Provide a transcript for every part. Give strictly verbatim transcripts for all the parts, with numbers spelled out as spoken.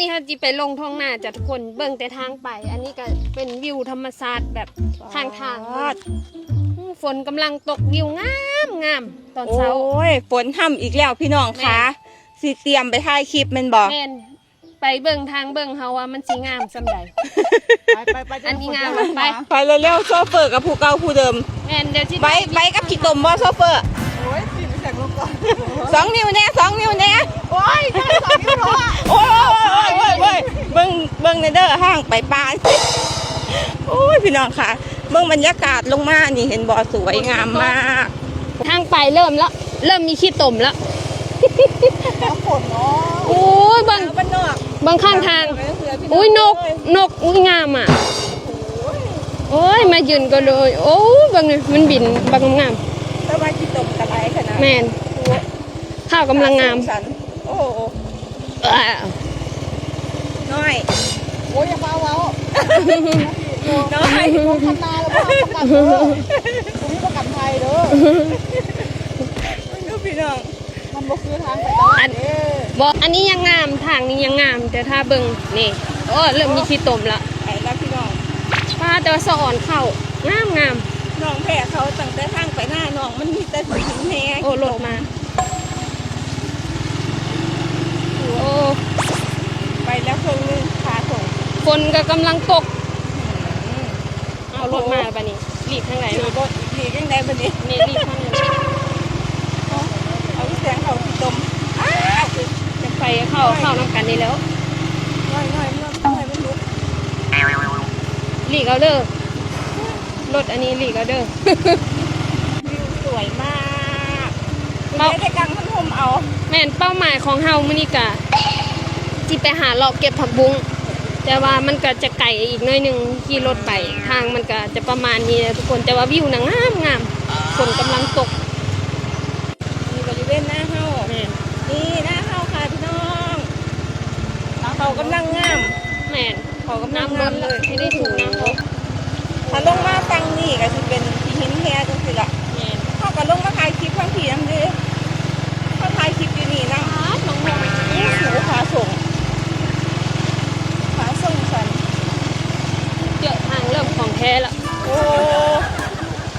เฮาสิไปลงท้องนาจ้ะทุกคน เบิ่งแต่ทางไป อันนี้ก็เป็นวิวธรรมชาติแบบข้างทางเลย อืม ฝนกำลังตก วิวงามงามตอนเช้า โอ้ย ฝนฮ่ำอีกแล้วพี่น้องคะ แม่น สิเตรียมไปถ่ายคลิปแม่นบ่ แม่น ไปเบิ่งทางเบิ่งเฮาว่ามันสิงามส่ำใด ไปไปไป อันนี้งาม ไป ไปเร็วๆ โชเฟอร์กับผู้เก่าผู้เดิม แม่น เดี๋ยวสิไป ไปกับขี้ตมบ่โชเฟอร์ โอ้ย สิไปแข่งรถก่อน สองนิ้วแน่ สองนิ้วแน่ โอ้ย ได้สองนิ้วแล้วอะ โอ้ย โอ้ย โอ้ย โอ้ย เบิ่ง เบิ่งแน่เด้อ ห้างไปปาน โอ้ย พี่น้องคะ เบิ่งบรรยากาศลงมานี่ เห็นบ่ สวยงามมาก ทางไปเริ่มแล้ว เริ่มมีขี้ตมแล้ว น้ำฝนเนาะ โอ้ย เบิ่ง บ้านนอก เบิ่งข้างทาง บ้านนอกเลย อุ้ย นก นก อุ้ย งามอ่ะ โอ้ย โอ้ย มายืนก็เลย โอ้ย เบิ่งนี่ มันบินบักงาม แต่ว่าขี้ตมกะหลายขนาด แม่น โอ้ย ข้าวกำลังงาม สัน โอ้โห เอ้อ น้อย โอ้ย อย่ามาเว้า น้อย ลงคันนาแล้วบ่เอาประกันเด้อ บ่มีประกันภัยเด้อ ดูพี่น้อง มันบ่คือทางไปตลาดเด้ อัน บ่ อันนี้ยังงาม ทางนี้ยังงาม แต่ถ้าเบิ่ง นี่ โอ้ เริ่มมีขี้ตมละ ไปแล้วพี่น้อง ป้า แต่ว่าสะออนเข้า งามงาม น้องแพ้เขาตั้งแต่ทางไปหน้าน้อง มันมีแต่หินแฮ โอ้ รถมา โอ้ ไปแล้วเครื่องนึง พาส่ง ฝนก็กำลังตก อืม เอารถมาบัดนี้ หลีกทางใดเนาะ รถหลีกทางใดบัดนี้ นี่หลีกทางนี้ เอา เอาอีแสงเขาขี้ตม อ้า จะไปเข้า เข้านำกันนี่แล้ว น้อยๆ มันน้อยๆ มันลุก หลีกเอาเด้อ รถอันนี้หลีกเอาเด้อ วิวสวยมาก เป้า ไม่ได้กางพัดลมเอา แม่น เป้าหมายของเฮามื้อนี้กะ สิไปหาเลาะเก็บผักบุ้ง แต่ว่ามันก็จะไกลอีกหน่อยหนึ่ง ขี่รถไป ทางมันก็จะประมาณนี้แหละทุกคน แต่ว่าวิวน่ะงามงาม ฝนกำลังตก นี่บริเวณหน้าเฮา แม่น นี่หน้าเฮาค่ะพี่น้อง เขากำลังงาม แม่น เขากำลังงามเลย น้ำลดละ ไม่ได้ถูกน้ำลด ถ้าลงมาฝั่งนี้ก็สิเป็นที่หินแฮจังซี่ล่ะ แม่น เขาก็ลงมาถ่ายคลิปทางพี้นำเด้ เขาถ่ายคลิปอยู่นี่นะ อ้าว น้องมอง อู้ สูง ขาส่ง ขาส่งสัน เจอทางเริ่มของแท้ละ โอ้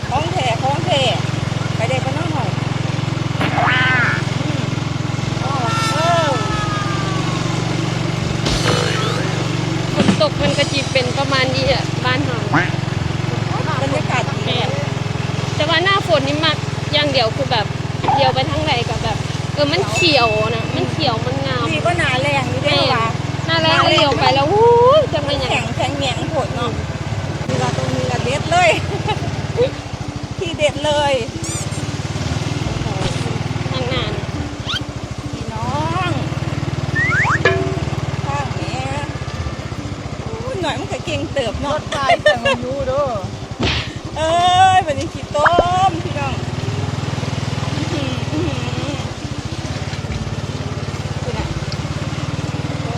ของแท้ ของแท้ ไปได้ปะน้องหน่อย อืม อ๋อ เออ ฝนตกมันก็จิเป็นประมาณนี้อะ บ้านเฮา บรรยากาศดี แม่น แต่ว่าหน้าฝนนี่มักอย่างเดียวคือแบบ เดียวไปทางใดก็แบบ เออ มันเขียวนะ มันเขียว มันงาม ดีกว่าหน้าแล้งอยู่เด้ แม่น ว่า หน้าแล้งเดียวไปแล้ว อู้ย จะเป็นหยัง แข็ง แข็งแหงโพดเนาะ นี่ละ ตรงนี้ละเด็ดเลย ที่เด็ดเลย โอ้โห ทางนั้น พี่น้อง ข้างนี้ อู้ย หน่อยมันก็เก่งเติบเนาะ รถไฟแต่งอายุเด้อ เอ้ย วันนี้ขี้ต้มพี่น้อง อื้อหือ อื้อหือ ดูนะ โอ้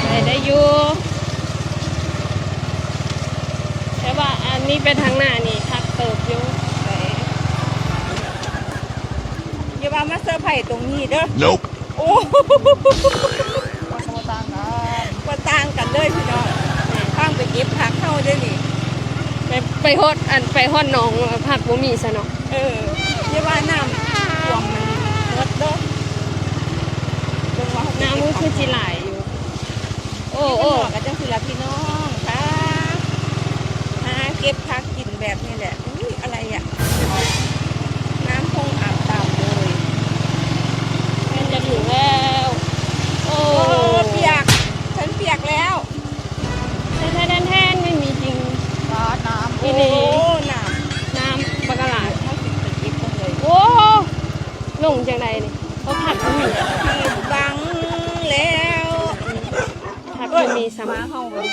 ได้ ได้อยู่ แต่ว่าอันนี้ไปทางหน้านี่คักเติบอยู่ ไหน อย่าว่ามาเซอร์ไพรส์ตรงนี้เด้อ Nope โอ้ บ่ต่างกัน บ่ต่างกันเลยพี่น้อง ทางไปเก็บผักเฮาเด้อนี่ ไป ไปฮอด อัน ไปฮอดหนอง ผักบ่มีซะเนาะ เออ อย่าว่าน้ำท่วมมันหมดเด้อ เบิ่งว่าเฮาไปเก็บผัก น้ำมันคือสิหลายอยู่ โอ้ โอ้ ข้างนอกก็จังซี่ล่ะพี่น้องค่ะ หาเก็บผักกินแบบนี้แหละ อุ๊ย อะไรอะ น้ำคงอาบตามเลย มันจะถึงแล้ว โอ้ โอ้ เปียก ฉันเปียกแล้ว แทนแทนแทน ไม่มีจริง ฟ้าน้ำ อีหลี โอ้ น้ำ น้ำบักกะหลาด เฮาสิไปเก็บเบิ่งเลย โอ้ ลงจังใดนี่ เขาผักบ่มี ผิดหวังแล้ว ผักบ่มีซ้ำ มาเฮาบ่มี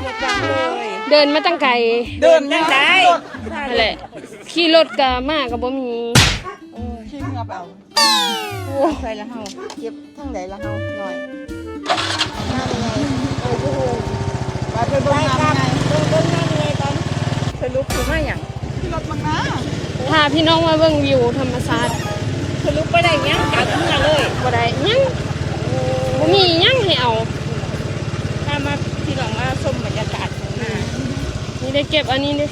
ผิดหวังเลย เดินมาตั้งไกล เดินจังใด นั่นแหละ ขี่รถก็มาก็บ่มี โอ้ย ขี้เหงือบเอา โอ้ ไปละเฮา เก็บทางใดละเฮาหน่อย น้ำไง เออ อยู่ ไปไปเบิ่งน้ำไง ไปเบิ่งน้ำไงก่อน สรุปคือมาหยัง ขี่รถมานะ พาพี่น้องมาเบิ่งวิวธรรมชาติ สรุปบ่ได้หยัง กลับเมือเลย บ่ได้หยัง ได้เก็บอันนี้ดิ